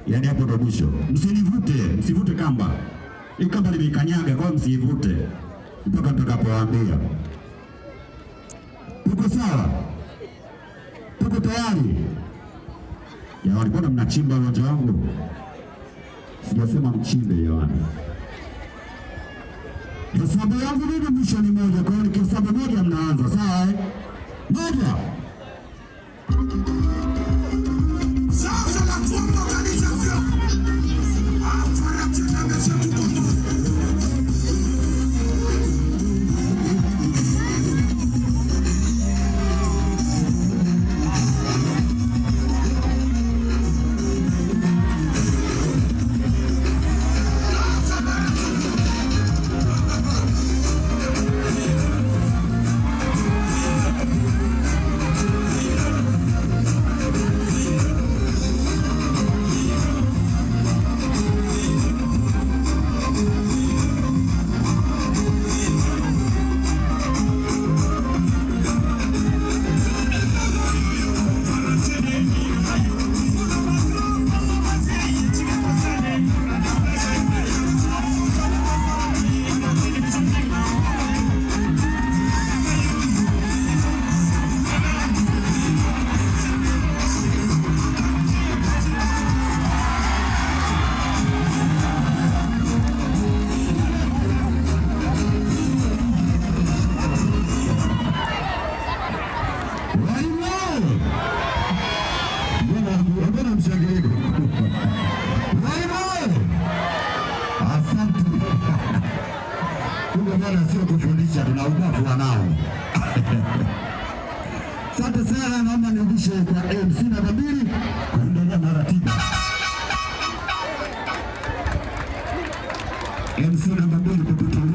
Yaani hapo ndo mwisho. Msinivute, msivute kamba. Hii kamba nimeikanyaga, kwa hiyo msiivute mpaka nitakapowaambia. Tuko sawa? Tuko tayari? Jamani, mbona mnachimba uwanja wangu? Sijasema mchimbe jamani. Hesabu yangu mimi mwisho ni moja, kwa hiyo nikihesabu moja mnaanza, sawa eh? Moja. Ça, c'est la troisième organisation. Ah, monsieur Tukoto. Walimu! Mbona mshangilie? Walimu! Asante. Kumbe bwana sio kufundisha, tuna ubavu wanao. Asante sana, naomba nirudishe kwa MC namba 2 kuendelea na ratiba. MC namba 2 kututulia.